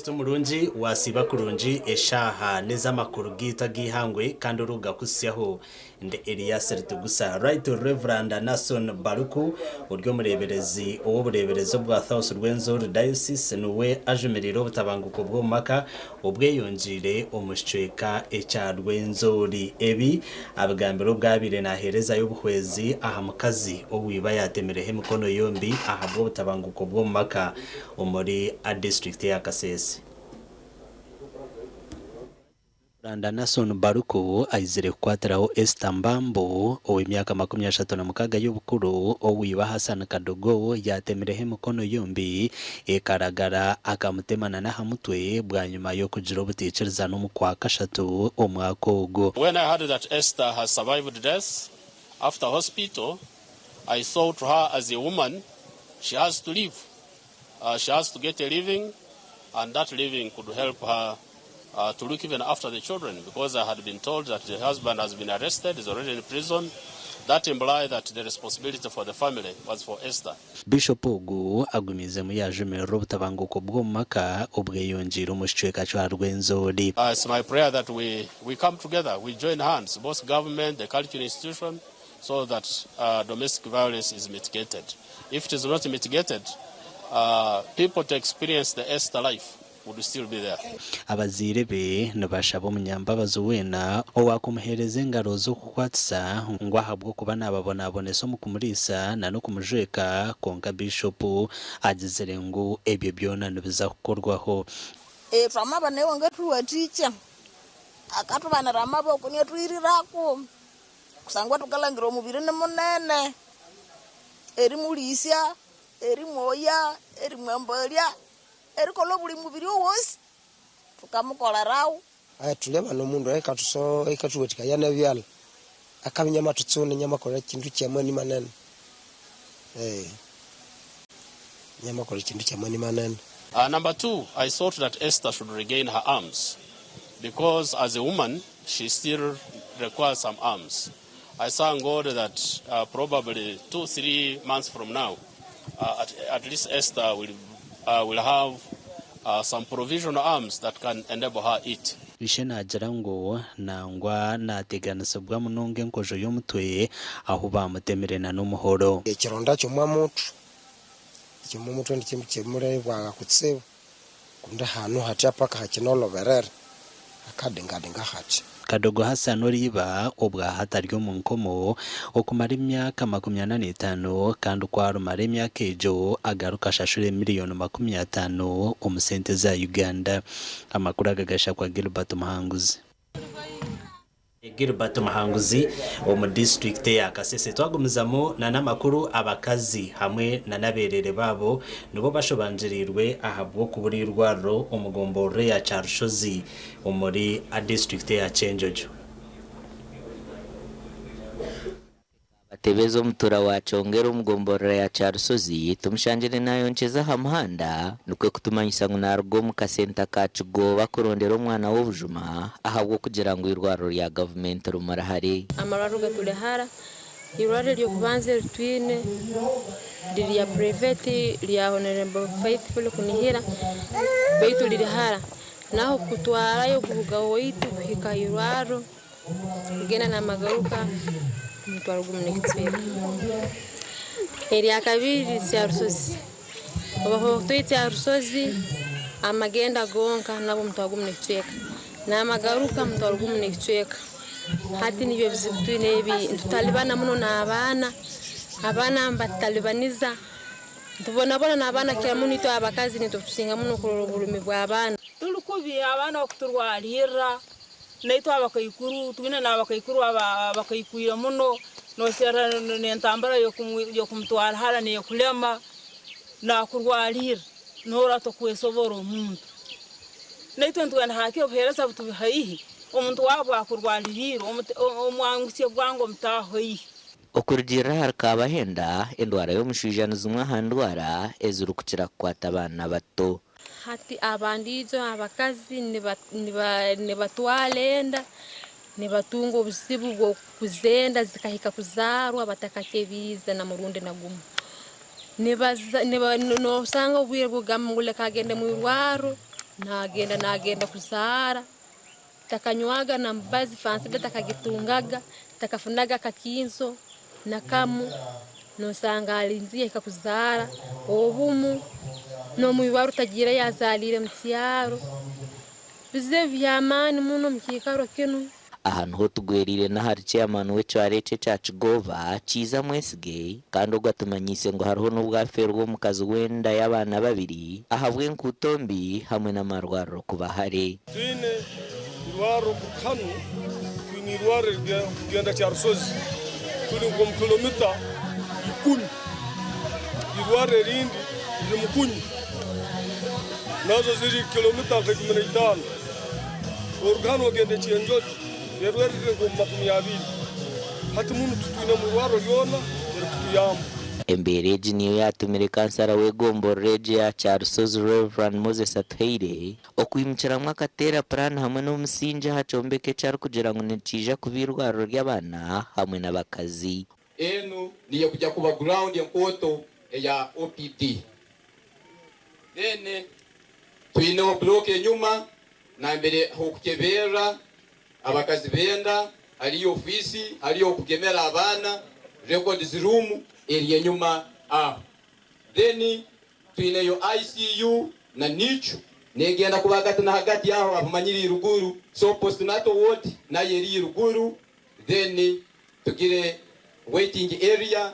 Omukristo omurungi wasiiba kurungi eshaaha n'ez'amakuru gaitu ag'eihangwe kandi orikugakuhitsyaho ndi Elias Ritugusa. Right Rev. Nason Baluku ori omureeberezi ow'obureeberezi obwa South Rwenzori Diocese niwe ajumiriire obutabanguko bw'omu maka obweyongyeire omu kicweka ekya Rwenzori. Ebi abigambire obu abaire naaheerezayo obuhwezi aha mukazi ou iba yaatemireho emikono yombi ahabw'obutabanguko bw'omu maka omuri disiturikiti eya Kasese. Rwanda Nason Baruku aizire kukwatiraho Esther Mbambo ow'emyaka 36 y'obukuru ou iba Hassan Kadogo yaatemireho emikono yombi ekaragara akamutemana n'aha mutwe bwanyima y'okugira obutaikirizana omu Kwakashatu omwaka ogu. When I heard that Esther has survived death after hospital, I thought to her as a woman, she has to live. She has to get a living and that living could help her to look even after the children because I had been told that the husband has been arrested, is already in prison. That implied that the responsibility for the family was for Esther. Bishop ogu agumiizemu yaajumirira obutabanguko bw'omu maka obweyongyeire omu kicweka kya Rwenzori. It's my prayer that we come together, we join hands, both government, the cultural institution, so that domestic violence is mitigated. If it is not mitigated, people to experience the Esther life would still be there. Abazaire be nibashaba omunyambabazi weena owaakumuheereza engaro z'okukwatisa ngu ahabw'okuba naababonabonesa omu kumuriisa n'okumujweka kwonka Bishop agizire ngu ebyo byona nibiza kukorwaho. Twamabana iwe ngathuwathikya akathubanira amaboko niathuhirirako kusangwa thukalhangira omubiri ni munene erimulisya erimwoya erimwambalya erikolha obuli mubiri owosi thukamukolerawo. Thuli omundu aikathuwathikaya nebyalha akabya nyamathutsuna nyamakolha kindu kyamani manene nyamakolha kindu kyamani manene. Number two, I thought that Esther should regain her arms because as a woman, she still requires some arms. I thank God that probably 2-3 months from now, at least Esther will have some provisional arms that can enable her eat. Ishe naagira ngu nangwa naateganisibwa munonga enkojo y'omutwe ahu bamutemire na n'omuhoro. Ekironda ky'omwamutwe ky'omwamutwe nikimulebwaga kutsibu kundi hanu hatya paka hakinoloberera akadingadinga hati. Kadogo Hassan oriiba obwahati ari omu nkomo okumara emyaka 45 kandi ku arumara emyaka egyo agaruka ashashure miliyoni 50 omu sente za Uganda. Amakuru aga gashakwa Gilbert Muhanguzi. Gilbert Muhanguzi omu disitulikiti ya Kasese. Twagumizamu n'amakuru abakazi hamwe n'abeerere baabo nibo bashobangirirwe ahabw'okubura irwariro omu gomborora ya Kyarushozi omuri disitulikiti ya Kyenjojo. Batebeza omutura wa Kyongera omugomborora ya Kyarusozi tumushanjire nayoonkyeza aha muhanda nikwo kutumanyisa ngu naruga omu kasenta ka Kigoba kurondera omwana w'obujuma ahabw'okugira ngu irwariro rya gavumenti rimurahari. Amarwariro gaturihara irwariro ry'okubanza eritwine riri rya private rya Honorable Faithful Kunihira baitu ririhara naho kutwarayo kuruga owaitu kuhika irwariro kugenda n'amagaruka omutwaro gumu n'ekicweka. Erya kabiri riri Kyarusozi obu twine Kyarusozi amagenda gonka nabwo omutwaro gumu n'ekicweka n'amagaruka omutwaro gumu n'ekicweka. Hati nibyo bizibu twine ebi nitutalibana muno n'abaana abaana mbatalibaniza ntubonabona n'abaana kira muno itwe abakazi nitutusinga muno kurora oburumi bw'abaana. Turi kubi abaana okuturwalirra naitwe abakaikuru twine n'abakaikuru abakaikwire muno noserra n'entambara y'okumutwara hara n'ekulema nakurwalirra noora tokwesobora omuntu naitwe nitugenda haki obuheereza butubi haihi omuntu waabo akurwaliriire omwangusye bwangu omutaaho haihi. Okurugirira ahari Kabahenda endwara y'omushaija ni zimwe aha ndwara ezirikukira kukwata abaana bato. Hati abandiijo abakazi nibatwara enda nibatunga obuzibu bw'okuzenda zikahika kuzaarwa batakakebiize na murundi na gumu. Nosanga obwire bugamba ngu leka agende mu irwariro Nagenda nagenda kuzaara, takanywaga na mubazi, fansida takagitungaga, takafunaga akakinzo na kamu, nosanga alinzire ahika kuzaara obumu n'omwirwarro tagiireyo azaaliire mu kyaro. Bizibu by'amaani muno omu kiikaro kinu. Aha niho tugweriire n'ahari chairman w'ekyaro eki ekya Kigooba, Kiiza Mwesige kandi ogu atumanyiise ngu hariho n'obu afeerwa omukazi w'enda y'abaana babiri ahabw'enkuuto mbi hamwe n'amarwariro kuba hare. Twine irwariro hanu, twine irwariro kugenda Kyarusozi turi nk'omu kilomita ikumi. Irwariro erindi riri Mukunyu nazo ziri kilomita nka 15. Oruga hanu ogenda Kyenjojo irwariro riri nk'omu 20. Hati munu titwine mu irwariro ryona erikutuyamba. Embeera egi niyo yaatumire kansara w'egomborora egi eya Kyarusozi Rev. Moses Atuhaire okwimukiramu akateera puraani hamwe n'omusingye aha kyombeko eki arikugira ngu nikiija kuba eirwariro ry'abaana hamwe n'abakazi. Enu niyo kujya kuba ground enkooto eya OPD. Then twineho block enyuma nambere h'okukeberra abakazi benda, hariyo ofiisi, hariyo okugemera abaana, records room eri enyuma aho. Then twineyo ICU na NICU negenda kuba hagati na hagati aho abamanyire iruguru, so postnatal ward nayo eri iruguru. Then tugire waiting area,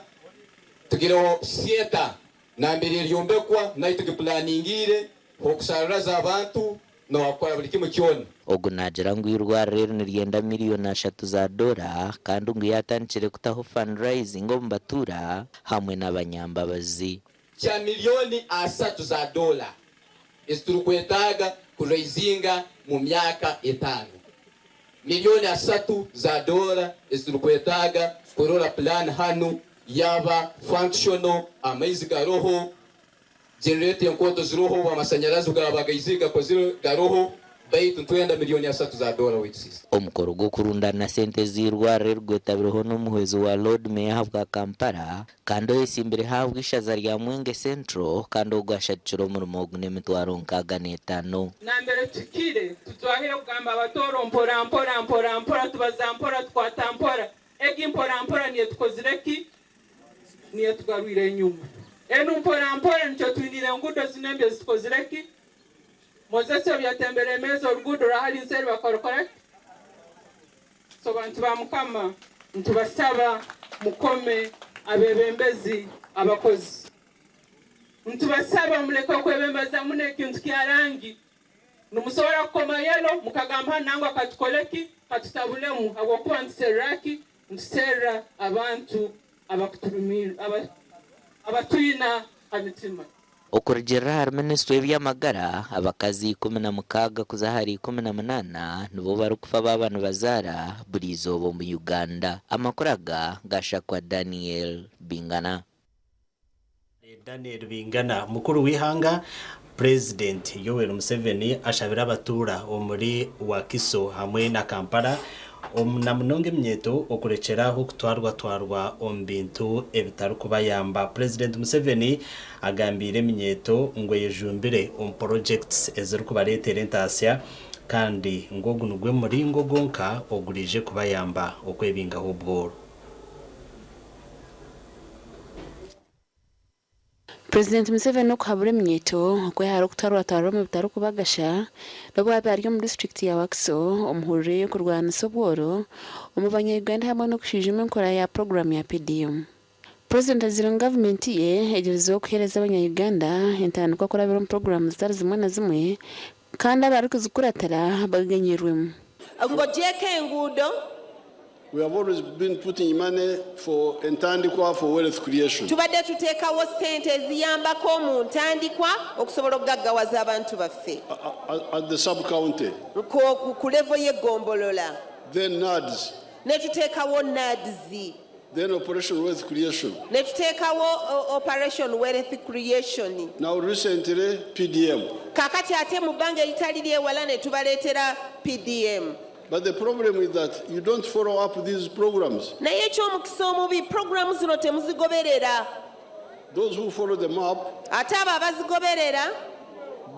tugireho theatre nambere eryombekwa nayo tugiplaningire okusaruraza abantu nowakukora buri kimwe kyona. Ogu naagira ngu eirwariro eri niryenda miriyoni ashatu za doora kandi ngu yaatandikire kutaho fundraising omu batuura hamwe n'abanyambabazi. Kya miliyoni asatu za dola eziturikwetaaga kuraizinga mu myaka etaano. Miliyoni asatu za dola eziturikwetaaga kurora plan hanu yaba functional, amaizi garoho, generator enkooto ziroho, amasanyarazi gaba gaizire gakozire garoho, baitu ntwenda miliyoni asatu za dola waitu sister. Omukoro gw'okurundana sente z'eirwariro eri gwetabirweho n'omuhwezi wa Lord Mayor ahabwa Kampala kandi oyesimbire ahabw'ishaza rya Mwenge Central kandi ogu ashagikire omurimo ogu n'emitwaro 65. Nambere tukire tutwahire kugamba abatoro mpora mpora mpora mpora, tubaza mpora, tukwata mpora, egi mpora mpora niyo tukozire ki, niyo tugarwire enyuma. Enu mpora mpora nikyo twinire enguudo zino embi ezitukozire ki. Moses obu yatembera emeeza oruguudo rurahari nseeri bakarukora ki. So bantu ba Mukama, ntubasaba mukome abebembezi abakozi, ntubasaba muleke okwebembeza muno ekintu kya rangi. Nimusobola kukoma yellow mukagamba hanu nangwa katukole ki, katutabulemu, habwokuba ntuserra ki, ntuserra abantu abatwina ha mitima. Okurugiirira ahari minisitule y'ebyamagara, abakazi 16 kuza ahari 18 nibo barikufa baaba nibazaara buri izooba omu Uganda. Amakuru aga gashakwa Daniel Bingana. Daniel Bingana. Mukuru w'ihanga President Yoweri Museveni ashabira abatuura omuri Wakiso hamwe na Kampala na munonga eminyeto okurekyeraho kutwarwatwarwa omu bintu ebitarikubayamba. President Museveni agambiire eminyeto ngu eyejumbire omu projects ezirikubareetera entaasya kandi ngu ogu nigwe muringo gwonka oguriije kubayamba okwebingaho obworo. Purezidenti Museveni okuhabura eminyeto okwehara okutwarwatwarwa omu bitarikubagasha n'obu abaire ari omu disiturikiti ya Wakiso omuhurire y'okurwanisa obworo omu banya-Uganda hamwe n'okushwijuma enkora ya puroguraamu ya PDM. Purezidenti agiire ngu gavumenti ye egyerizeho kuheereza abanya-Uganda entandikwa kurabira omu puroguraamu zitari zimwe na zimwe kandi abarikuzikuratira baganyirwemu. Ng'ogyeko enguudo. We have always been putting money for entandikwa for wealth creation. Tubadde tuteekawo ssente eziyambako mu ntandikwa okusobola okugaggawaza abantu baffe. At the sub-county. Ku level y'eggombolola. Then NAADS. Ne tuteekawo NAADS. Then Operation Wealth Creation. Ne tuteekawo Operation Wealth Creation. Now recently PDM. Kaakati ate mu bbanga eritali lyewala ne tubaleetera PDM. But the problem is that you don't follow up these programs. Naye ekyomukisa omubi puroguramu zino temuzigoberera. Those who follow them up Ate abo abazigoberera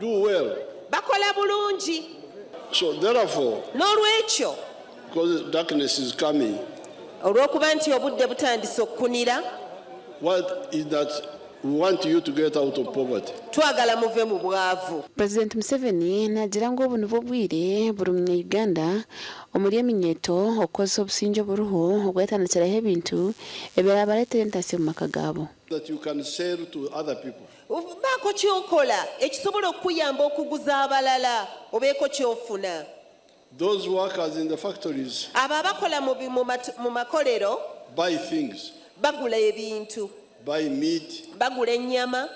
do well. Bakola bulungi. So therefore, N'olwekyo, because darkness is coming, olw'okuba nti obudde butandise okukunira, what is that we want you to get out of poverty. Twagala muve mu bwavu. Purezidenti Museveni naagira ngu obu nibwo bwire buri munya-Uganda omuri eminyeeto okukozesa obusingye oburiho okwetandikiraho ebintu ebiraabareetere entaasya omu maka gaabo. That you can sell to other people. Baako ky'okola ekisobola okukuyamba okuguza abalala obeeko ky'ofuna. Those workers in the factories Abo abakola mu bi- mu mat- mu makolero buy things, bagula ebintu, buy meat, bagula ennyama,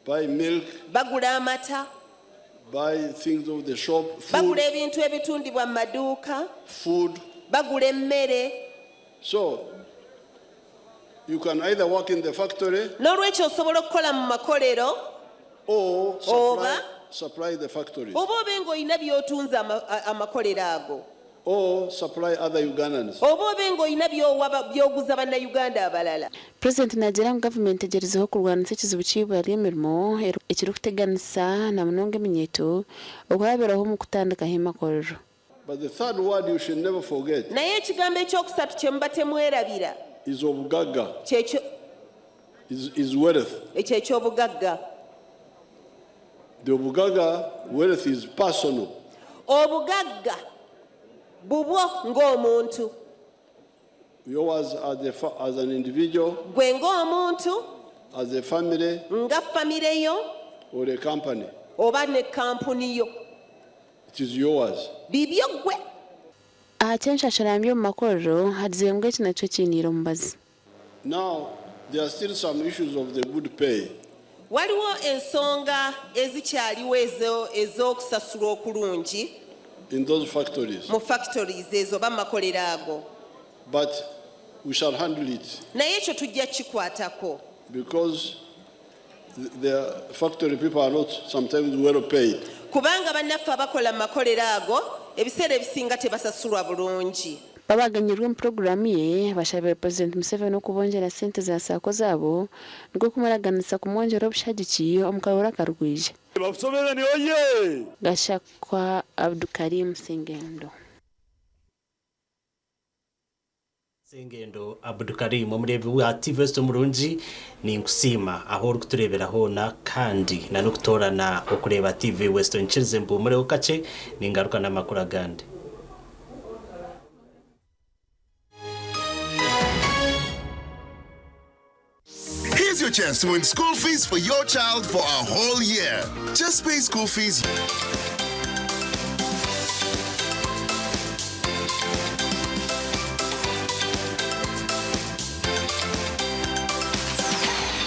buy milk, bagula amata, buy things of the shop, food, bagula ebintu ebitundibwa mu maduuka, food. Bagula emmere. So you can either work in the factory N'olwekyo osobola okukola mu makolero or supply, oba supply the factories oba obe ng'olina by'otunze ama- a- amakolero ago or supply other Ugandans. Oba obe ng'olina by'owa ba- by'oguza bannayuganda abalala. Purezidenti naagira ngu gavumenti egyerizeho kurwanisa ekizibu ky'eibura ry'emirimo ekirikuteganisa na munonga eminyeeto okurabiraho omu kutandikaho emakorero. But the third word you should never forget Naye ekigambo ekyokusatu kye muba temwerabira is obugagga, kyekyo is wealth. Ekyo eky'obugagga. The obugagga wealth is personal. Obugagga bubwo ng'omuntu. Yours as an individual, Gwe ng'omuntu, as a family, nga famire yo, or a company. Oba ne kampuni yo. It is yours. Bibyo gwe. Aha ky'enshashura mbi omu makorero hagizire ngu eki nakyo kiiniire omubazi. Now, there are still some issues of the good pay. Waliwo ensonga ezikyaliwo ezo- ez'okusasulwa okulungi in those factories. Mu factories ezo oba mu makolero ago. But we shall handle it Naye ekyo tujja kikwatako because the factory people are not sometimes well paid. Kubanga bannaffe abakola mu makolero ago ebiseera ebisinga tebasasulwa bulungi. Babaganyirwe omu puroguraamu ye bashabire Purezidenti Museveni okubongyera sente za SACCO zaabo nikwo kumuraganisa kumwongyera obushagiki omu karuuru akarikwija. Museveni oye! Gashakwa Abdukarim Sengendo. Sengendo Abdukarim omureebi wa TV West omurungi ninkusiima aho orikutureebera hoona kandi na n'okutoorana okureeba TV West nkirize mpumureho kakye ningaruka n'amakuru agandi. Here's your chance to win school fees for your child for a whole year. Just pay school fees.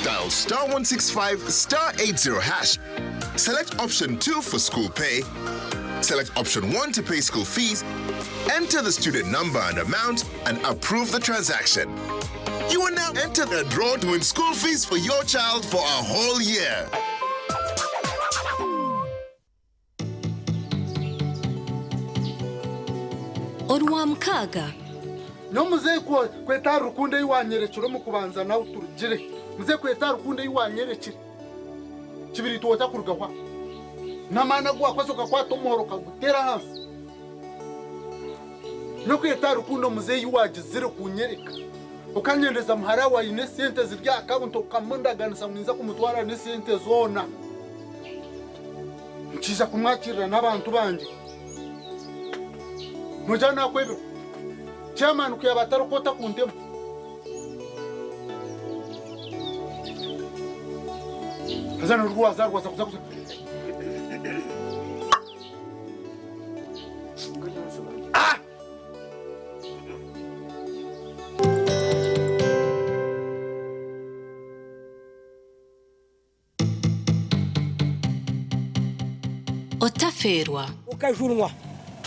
Dial *165 *80#. Select option 2 for school pay. Select option 1 to pay school fees. Enter the student number and amount and approve the transaction. You will now enter the draw to win school fees for your child for a whole year. Orwamukaaga. Nomuzeeyi kweta rukundo ei wanyerekire omu kubanza nawe turugire muzeeyi kweta rukundo ei wanyerekire kibiri tuwota kuruga hwa n'amaani agu wakoze okakwata omuhoro okagutera ahansi nokweta rukundo muzeeyi wagizire kunyereka okanyendeza muhara waine esente ziri aha akawunti okamundaganisa ngu ninza kumutwara n'esente zoona nkiija kumwakirira n'abantu bangye nogira nakwebirwa chairman kuyaba atarikota kuntema. Haza norwaza rwaza kuza kuza. Ah! Otafeerwa. Ukajunwa.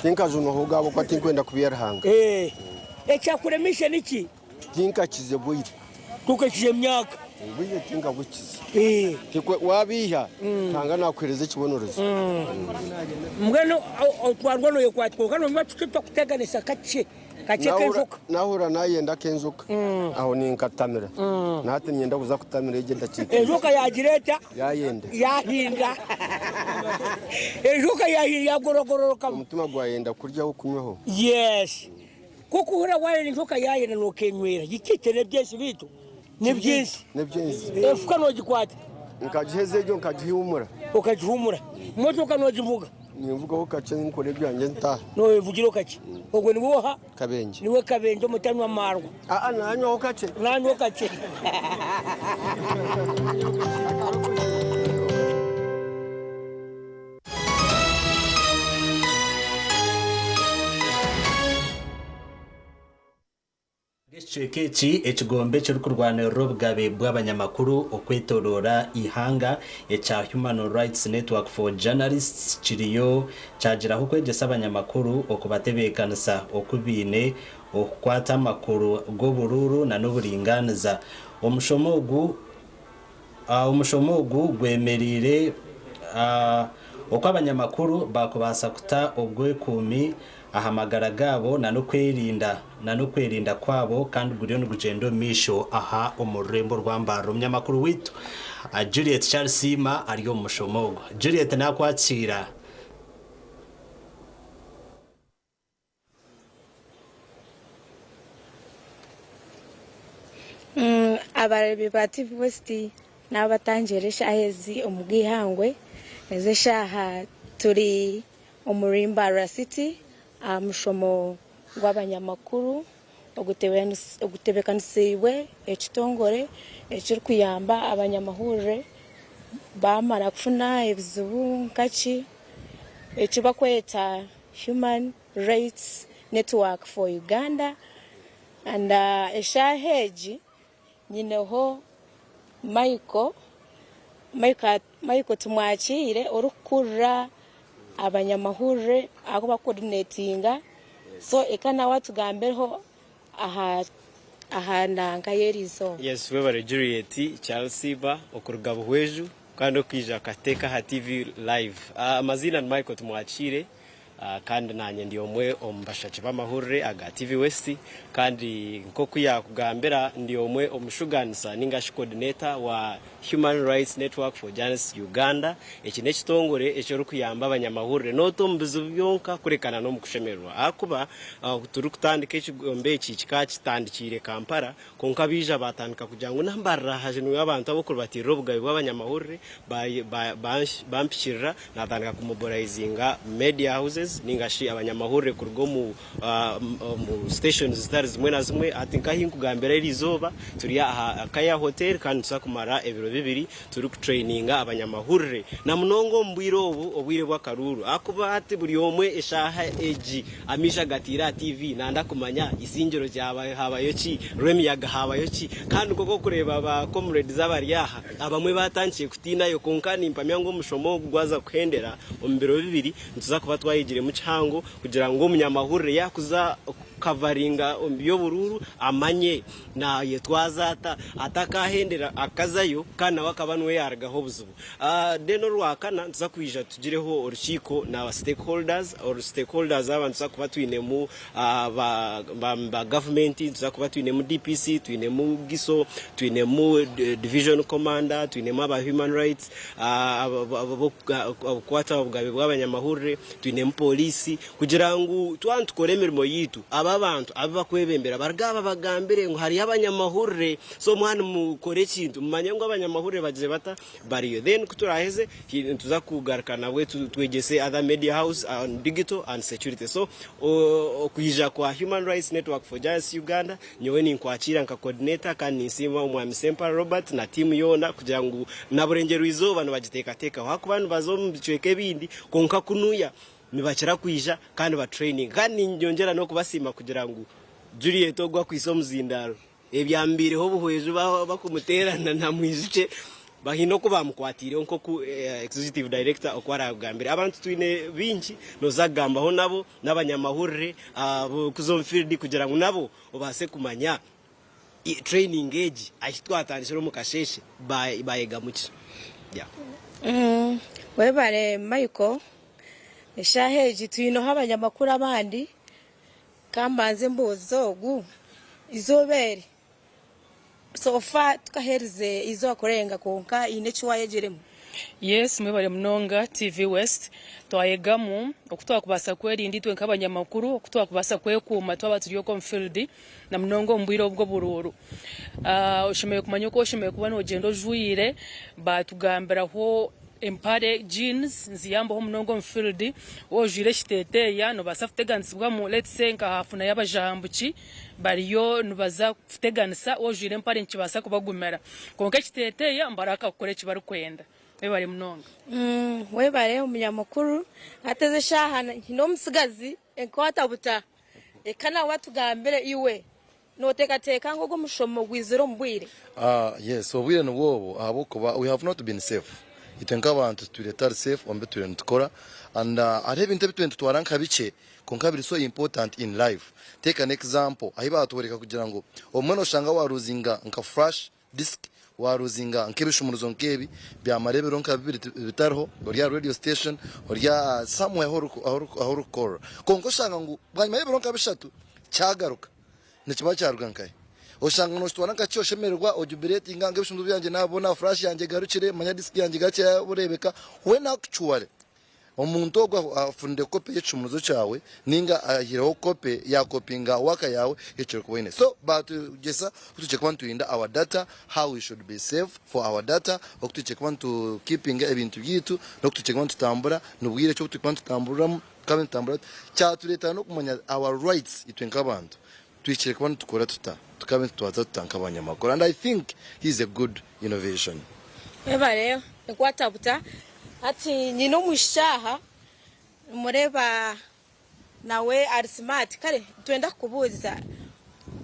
Tinkajunwa hugabo kwa tinkwenda kubyara hanga. Eh. Ekyakuremishe niki? Tinkakize bwire. Tukakize emyaka. Bwire tinkabukize. Eh. Tikwe wabiha tanga nakwereza ekibonerezo. Mbwenu otwarwa noyekwatwa kano niba tukitwa kuteganisa kakye. Kakye k'enjoka. Nahurira nayenda ak'enjoka aho ninkatamira. Na hati niinyenda kuza kutamira egyo endakiika. Enjoka yaagira eta? Yaayenda. Yaahinda. Enjoka yaahinda yaagorogororokamu. Omutima gwayenda kuryaho kunywaho. Yes. Ku okuhurira waayenda enjoka yaayenda nookenywera. Gikite n'ebyensi beitu n'ebyensi. N'ebyensi. Efuka noogikwata. Nkagiheza egyo nkagihumura. Okagihumura. Motoka noogivuga. Ninvugaho kakye nkora ebyangye ntaaha. Noovugiraho kakye. Ogwo niwe oha? Kabengye. Niwe Kabengye omutanywa maarwa. Aa nanywaho kakye. Nanywaho kakye. Ekicweka eki, ekigombe ekirikurwanirira obugabe bw'abanyamakuru okwetoroora eihanga ekya Human Rights Network for Journalists kiriyo kyagiraho okwegyesa abanyamakuru okubatebeekanisa oku baine okukwata amakuru g'oburuuru nana oburingaaniza. Omushomo ogu Omushomo ogu gwemereire oku abanyamakuru baakubaasa kuta obwekuumi aha magara gaabo n'okwerinda kwabo kandi guriyo nigugyenda omu maisho aha omu rurembo orwa Mbarara. Omunyamakuru waitu Juliet Kyarisiima ari omu mushomo ogu. Juliet naakwakiira. Abareebi ba TV West n'abatangira eshaaha ezi omu bw'eihangwe, ezi eshaaha turi omuri Mbarara City aha mushomo gw'abanyamakuru ogutebeekanisiibwe ekitongore ekirikuyamba abanyamahurire baamara kufuna ebizibu nka ki eki barikweta Human Rights Network for Uganda and eshaaha egi nyineho Michael, Michael Tumwakiire orikukurira abanyamahurire ahu barikukoodinetinga so eka nawe atugambireho aha nanka y'eriizooba. Yes webare Juliet Charles Siba okuruga Buhweju kandi okwija akateeka aha TV live. Amaziina ni Michael Tumwakiire. Kandi naanye ndi omwe omu bashaki b'amahurire aga TV West kandi nk'oku yaakugambira ndi omwe omushugaanisa ninga shi coordinator wa Human Rights Network for Journalists Uganda. Eki n'ekitongore ekirikuyamba abanyamahurire n'ota omu bizibu byonka kureka na n'omu kushemererwa ahakuba turikutandika ekigombe eki kikaba kitandikiire Kampala kwonka baija baatandika kugira ngu Nambarara hajenwe abantu ab'okuribatiirira obugabe bw'abanyamahurire bampikirira Naatandika kumobilizinga media houses ninga shi abanyamahurire kuruga omu stations zitari zimwe na zimwe. Hati nk'ahu nkugambira eri izooba turi aha Kaya Hotel kandi nituza kumara ebiro bibiri turikutureyininga abanyamahurire na munonga omu bwire obu obwire bw'akaruuru ahakuba hati buri omwe eshaaha egi amaisho agataire aha TV nanda kumanya Isingiro habayo ki, Lwemiyaga habayo ki kandi nk'oku orikureeba ba comrades abari aha Abamwe baatandikire kutiinayo, kwonka nimpamya ngu omushomo ogu gwaza kuhendera omu biro bibiri, nituza kuba twayegiremu kihango kugira ngu omunyamahurire yaakuza kukavaringa omu by'oburuuru amanye naayetwaza ata atakahendera akazayo kandi nawe akaba niwe yaarugaho obuzibu. Then orwakana nituza kwija tugireho orukiiko na stakeholders, stakeholders aba nituza kuba twinemu ba gavumenti, nituza kuba twinemu DPC, twinemu GISO, twinemu division commander, twinemu aba human rights, abakukwata aha bugabe bw'abanyamahurire, twinemu pooriisi kugira ngu twaba nitukora emirimo yaitu, aba abantu abu bakwebembera baruge aha babagambire ngu hariyo abanyamahurire, so mwaba nimukora ekintu mumanye ngu abanyamahurire bagizire bata? Bariyo. Then ku turaaheze nituza kugaruka nabwe twegyese other media house on digital and security. So okwija kwa Human Rights Network for Journalists Uganda nyowe ninkwakiira nka coordinator kandi ninsiima Omwami Sempala Robert na tiimu yoona kugira ngu na Burengyerwa Izooba nibagiteekateekaho ahakuba nibaza omu bicweka ebindi kwonka kunuya nibakira kwija kandi batraininga. Kandi ninyongyera n'okubasiima kugira ngu Juliet ogu akwaitse omuzindaaro. Ebyamubaireho obuhwezi bakumuteerana na mwijukye bahaine oku baamukwatiireho nk'oku Executive Director oku araakugambire. Abantu twine baingi nooza kugambaho nabo n'abanyamahurire kuza omu field kugira ngu nabo obaase kumanya training egi ahu twatandikire omu kasheeshe baayegamu ki. Webare Michael, eshaaha egi twineho abanyamakuru abandi. Kambanze mbuuze ogu, eizooba eri so far tukaherize eizooba kurenga kwonka haine eki wayegyeremu? Yes mwebare munonga TV West. Twayegamu oku twakubaasa kwerinda itwe nk'abanyamakuru, oku twakubaasa kwekuuma twaba turi okwo omu field na munonga omu bwire obw'oburuuru. Oshemereire kumanya oku oshemereire kuba nogyenda ojwaire, baatugambiraho empare, jeans, niziyambaho munonga omu field. Waaba ojwaire ekiteteeya nobaasa kuteganisibwamu let's say nka hafuna y'abajahambuki bariyo nibaza kukuteganisa, waaba ojwaire empare nikibaasa kubagumira. Kwonka ekiteteeya nibarahaka kukora eki barikwenda. Webare munonga. Webare omunyamakuru. Hati ezi eshaaha nyine omutsigazi enkwata buta. Reka nawe atugambire iwe noteekateeka ngu ogu omushomo gwizire omu bwire? Yes, obwire nibwo obu ahabw'okuba we have not been safe. Itwe nk'abantu tutwire tutari safe omu bi turiyo nitukora and hariho ebintu ebi turiyo nitutwara nka bikye kwonka biri so important in life. Take an example, ahi baatworeka kugira ngu obumwe noshanga waruzinga nka flash disk, waruzinga nk'ebishumuruzo nk'ebi byamara ebiro nka bibiri bitariho, ori aha radio station, ori aha somewhere ahu orikukorera. Kwonka oshanga ngu bwanyima y'ebiro nka bishatu kyagaruka. Nikiba kyaruga nkahi? Oshanga nookitwara nka ki oshemererwa ojubiletinga ngu ebishumuruzo byangye naabibona, flash yangye egarukire, manya disk yangye egarukire yaareebeka. When actually omuntu ogwo afunire kopi y'ekishumuruzo kyawe ninga ayihireho kopi yaakopinga work yaawe eki orikuba oine. So baatwegyesa oku tuhikire kuba niturinda our data, how we should be safe for our data, oku tuhikire kuba nitu keepinga ebintu byaitu, n'oku tuhikire kuba nitutambura, n'obwire ki obu turikuba nitutamburiramu. Tukaba nitutambura tuta? Kyatureetera n'okumanya our rights itwe nk'abantu. Tuhikire kuba nitukora tuta? Tukabe nitutwaza tuta nk'abanyamakuru? And I think this is a good innovation. Webare ekwata buta. Hati nyine omwishiki aha nimureeba nawe ari smart kare nitwenda kukubuuza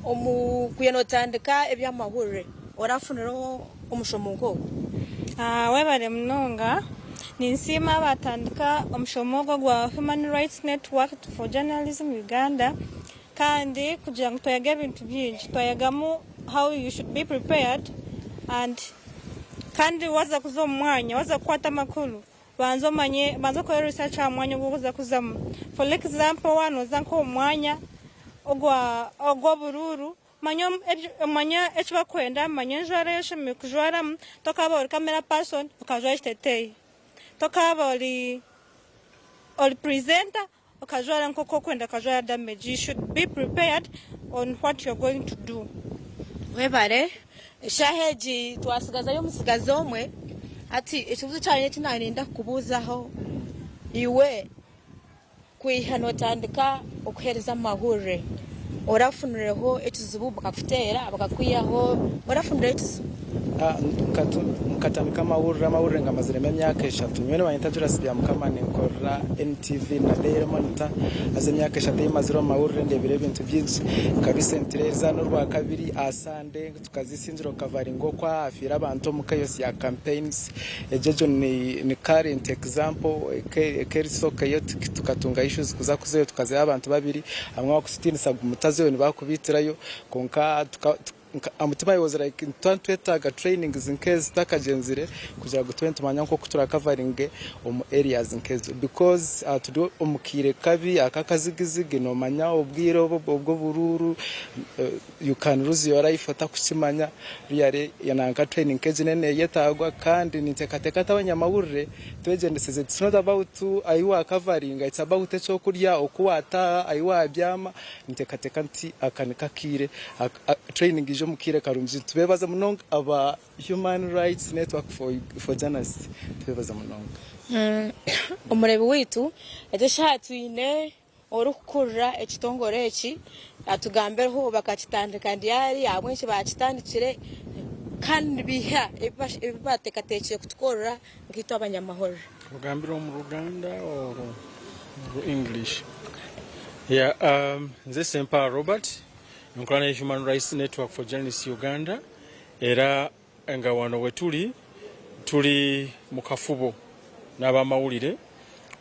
omu kuya notandika eby'amahurire orafunireho omushomo nk'ogu? Webare munonga. Ninsiima abatandika omushomo ogu ogwa Human Rights Network for Journalism Uganda kandi kugira ngu twayega ebintu bingi. Twayegamu how you should be prepared and kandi waza kuza omu mwanya, waza kukwata amakuru, banza omanye, banza okore research aha mwanya ogu orikuza kuzamu. For example waaba nooza nk'omu mwanya ogwa ogw'oburuuru, Manya omanye eki barikwenda, manya enjwara ei oshemereire kujwaramu, tokaaba ori camera person okajwara ekiteteeyi, tokaaba ori ori presenter okajwara nk'oku orikwenda okajwara damage, you should be prepared on what you are going to do. Webare. Eshaaha egi twatsigazayo omutsigazi omwe. Hati ekibuuzo kyangye eki naaba niinyenda kukubuuzaho, iwe Kwiha notandika okuhereza amahurire orafunireho ekizibu bakakuteera bakakwihaho orafunireho ekizibu? Nkatandika amahurire, amahurire ngamaziremu emyaka eshatu. Nyowe nibanyeta Julius Byamukama ninkorera NTV na Daily Monitor. Haza emyaka eshatu ei mazire omu mahurire ndebire ebintu bingi. Nka recently eriizooba n'orwakabiri aha Sunday tukaza Isingiro kukavaringa oku ahafiire abantu omu chaos ya campaigns. Egyo egyo ni current example eka eri so chaotic tukatunga issues kuza kuzayo tukazayo abantu babiri abamwe bakututiinisa ngu mutazeyo nibakubiitirayo kwonka omutima I was like nituba nitwetaaga trainings nk'ezi tutakagyenzire kugira ngu tube nitumanya nk'oku turakavaringe omu areas nk'ezo because turi omu kaire kabi ak'akazigizigi noomanya obwire obu obw'oburuuru You can lose your life otakukimanya really nanka training nk'egi neyetagwa kandi nintekateka nti abanyamahurire twegyendeseze it's not about ahi wa coveringa it's about ekyokurya oku wataaha ahi wabyama nintekateka nti aka niko akaire training ija omu kaire karungi nitubebaza munonga aba Human Rights Network for Journalists nitubebaza munonga. Omureebi waitu egi eshaaha twine Orikukurira ekitongore eki atugambireho bakakitandika ryari, ahabw'enki baakitandikire kandi nibiiha ebi bateekateekire kutukorera nkaitwe abanyamahurire. Ogambire omu Luganda or omu English? Yeah, nze Ssempaala Robert, nkola ne Human Rights Network for Journalists Uganda era Nga wano wetuli, tuli mu kafubo n'abamawulire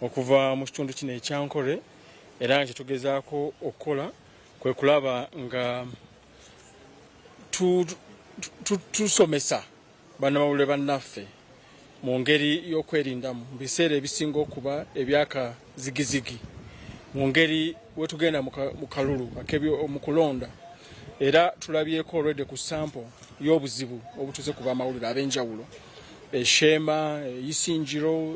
okuva mu kitundu kino ekya Nkore era nga kyetugezaako okukola kwe kulaba nga tusomesa bannamawulire bannaffe mu ngeri y'okwerindamu mu biseera ebisinga okuba ebyakazigizigi. Mu ngeri wetugenda mu kalulu mu kulonda era tulabyeko already ku sample y'obuzibu obutuze ku bamawulire ab'enjawulo Eshema, Isingiro,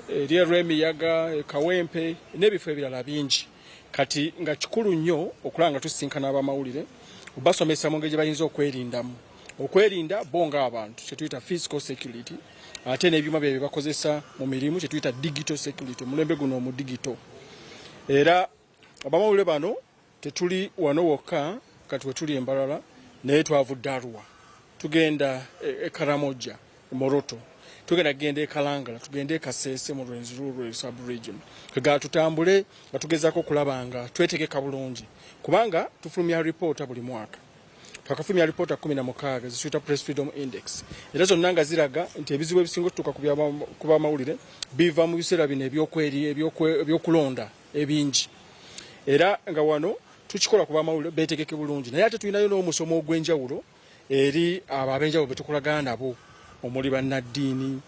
eri Erwemiyaga, Kawempe n'ebifo ebirala bingi. Kati nga kikulu nnyo okulaba nga tusisinkana abamawulire obasomesa mu ngeri gye bayinza okwerindamu. Okwerinda bo ng'abantu kye tuyita physical security ate n'ebyuma byabwe bye bakozesa mu mirimu kye tuyita digital security, omulembe guno omudigito. Era abamawulire bano tetuli wano wokka, kati wetuli e Mbarara naye twavudde Arua, tugenda e Karamoja, e Moroto, tugenda kugenda e Kalangala, tugende e Kasese mu Rwenzururu sub-region. Kwegamba tutambule nga tugezaako okulaba nga twetegeka bulungi kubanga tufulumya ripoota buli mwaka. Twakafulumya alipoota 16 zituyita Press Freedom Index era zonna nga ziraga nti ebizibu ebisinga otutuuka ku bamawulire biva mu biseera bino ebyokulonda ebingi era nga wano tukikola ku bamawulire beetegeke bulungi naye ate tulinayo n'omusomo ogw'enjawulo eri abo ab'enjawulo be tukolagana nabo omuli bannaddiini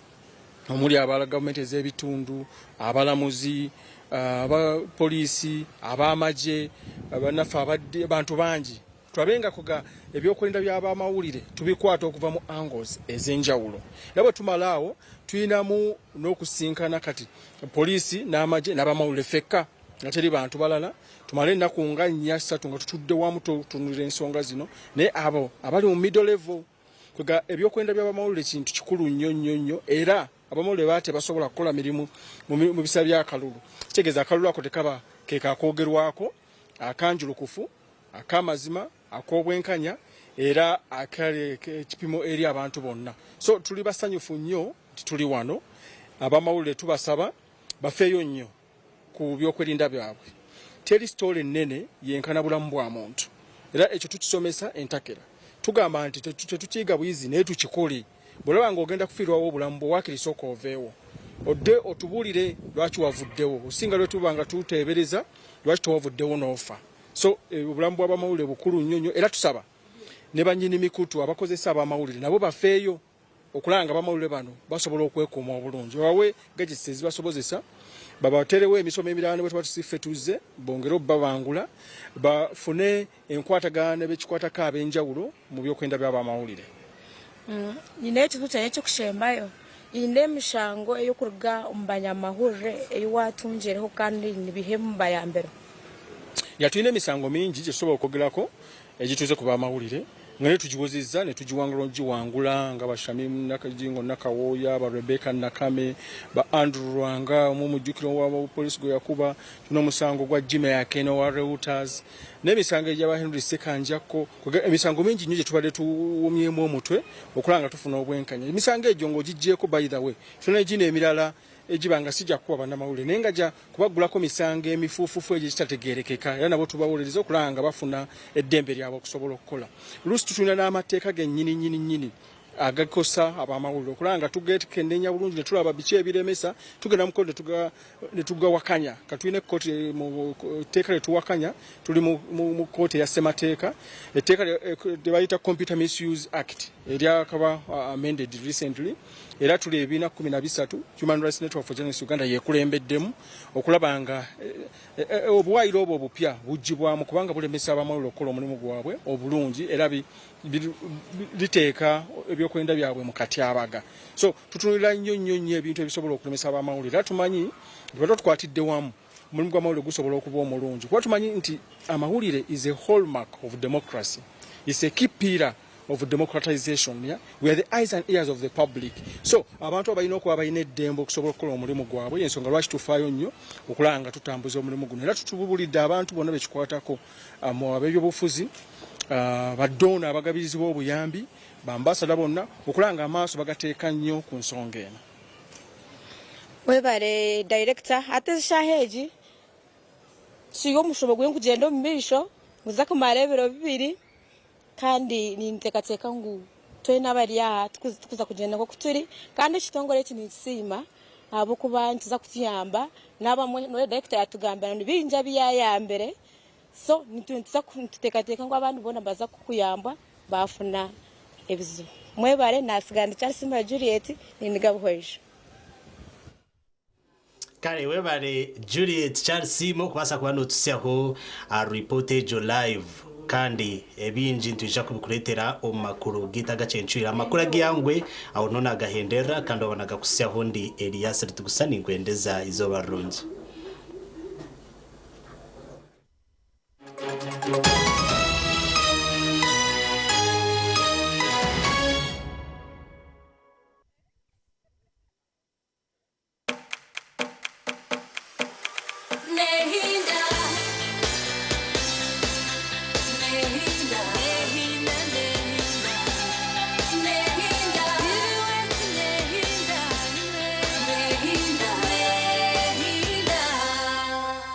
omuli aba gavumenti ez'ebitundu, abalamuzi, abapoliisi, ab'amagye, bannaffe abantu bangi tulabe nga kuga ebyokwerinda by'abamawulire tubikwata okuva mu angles ez'enjawulo era bwe tumala awo tulinamu n'okusinkana kati poliisi n'amagye n'abamawulire ffekka nga teri bantu balala tumale ennaku nga nnya ssatu nga tutudde wamu tutunulira ensonga zino naye abo abali mu middle level kwega ebyokwerinda by'abamawulire kintu kikulu nnyo nnyo nnyo era abamawulire baba tebasobola kukola mirimu mu biseera by'akalulu kitegeeza akalulu ako tekaba ke kakoogerwako akanjulukufu ak'amazima ak'obwenkanya era akali ekipimo eri abantu bonna so tuli basanyufu nnyo nti tuli wano abamawulire tubasaba bafeeyo nnyo ku byokwerinda byabwe teri sitoola ennene yenkana bulamu bwa muntu era ekyo tukisomesa entakera tugamba nti tetukiyiga buyizi naye tukikole bwolaba nga ogenda kufiirwawo obulamu bwo waakiri sooka oveewo odde otubuulire lwaki wavuddewo osinga lwetuba nga tuteebereza lwaki tewavuddewo n'ofa so obulamu bw'abamawulire bukulu nnyo nnyo era tusaba ne bannyini mikutu abakozesa abamawulire nabo bafeeyo okulaba nga abamawulire bano basobola okwekuuma obulungi babawe gadgets ezibasobozesa babaterewo emisomo emirala ne bwe tuba tusiffe tuzze bongere obbabangula bafune enkwatagana ne bekikwatako ab'enjawulo mu byokwenda by'abamawulire. Nyine ekibuzo kyangye ekirikushembayo, haine emishango ey'okuruga omu banyamahurire ei waatungireho kandi nibiha ebi mubayambire? Ya tulina emisango mingi gyetusobola okwogerako egituuze ku bamawulire nga naye tugiwozezza ne tugiwangula ogiwangula nga ba Shamim Nakajingo Nakawooya, ba Rebecca Nakame, ba Andrew Lwanga omu mujjukiro wa poliisi gwe yakuba, tulina omusango gwa Jimmy Akena owa Reuters n'emisango egyaba Henry Ssekanjakko. Emisango mingi nnyo gye tubadde tuwomyemu omutwe okulaba nga tufuna obwenkanya. Emisango egyo ng'ogiggyeeko by the way, tulina gino emirala egiba nga si gya kukuba bannamawulire naye nga gya kubaggulako misango emifuufufu egyo egitategeerekeka era nabo tubawolereza okulaba nga bafuna eddembe lyabwe okusobola okukola. Oluusi tutulina n'amateeka gennyini nnyini nnyini agakosa abamawulire okulaba nga tugekenneenya bulungi ne tulaba biki ebiremesa tugenda mu kkooti ne tugawakanya. Kati tulina ekkooti mu tteeka lye tuwakanya, tuli mu kkooti eya ssemateeka, etteeka lye bayita Computer Misuse Act eryakaba amended recently era tuli ebibiina 13 Human Rights Network for Journalists Uganda yekulembeddemu okulaba nga obuwaayiro obwo obupya buggyibwamu kubanga bulemesa abamawulire okukola omulimu gwabwe obulungi era liteeka ebyokwerinda byabwe mu katyabaga. So tutunulira nnyo nnyo nnyo ebintu ebisobola okulemesa abamawulire era tumanyi nti bwe tukwatidde wamu omulimu gw'amawulire gusobola okuba omulungi kuba tumanyi nti amawulire is a hallmark of democracy, is a key pillar of democratization, yeah? We are the eyes and ears of the public. So abantu abalina okuba balina eddembe okusobola okukola omulimu gwabwe, y'ensonga lwaki tufaayo nnyo okulaba nga tutambuza omulimu guno era tutubulidde abantu bonna bekikwatako mu ab'ebyobufuzi, badoona abagabirizi b'obuyambi, bambasada bonna okulaba nga amaaso bagateeka nnyo ku nsonga eno. Webare director ate eshaaha egi turi omushomo gurikugyenda omu maisho niguza kumara ebiro bibiri kandi ninteekateeka ngu twena abari aha tikuza kugyenda nk'oku turi kandi ekitongore eki ninkisiima ahabw'okuba nikiza kutuyamba n'abamwe n'obu dayirekita yaatugambira ni bingi ebi yaayambire so nituteekateeka ngu abandi boona nibaza kukuyambwa baafuna ebizibu. Mwebare naasigara ndi Charles Juliet nindiga Buhweju. Kare webare Juliet Charles okubaasa kuba notusyaho aha ripoota egyo live kandi ebingi nitwija kubikureetera omu makuru gaitu agakyencwire. Amakuru ag'eihangwe aho niho nagahenderera kandi waba nagakusyaho ndi Elias Ritugusa ninkwendeza eizooba rirungi.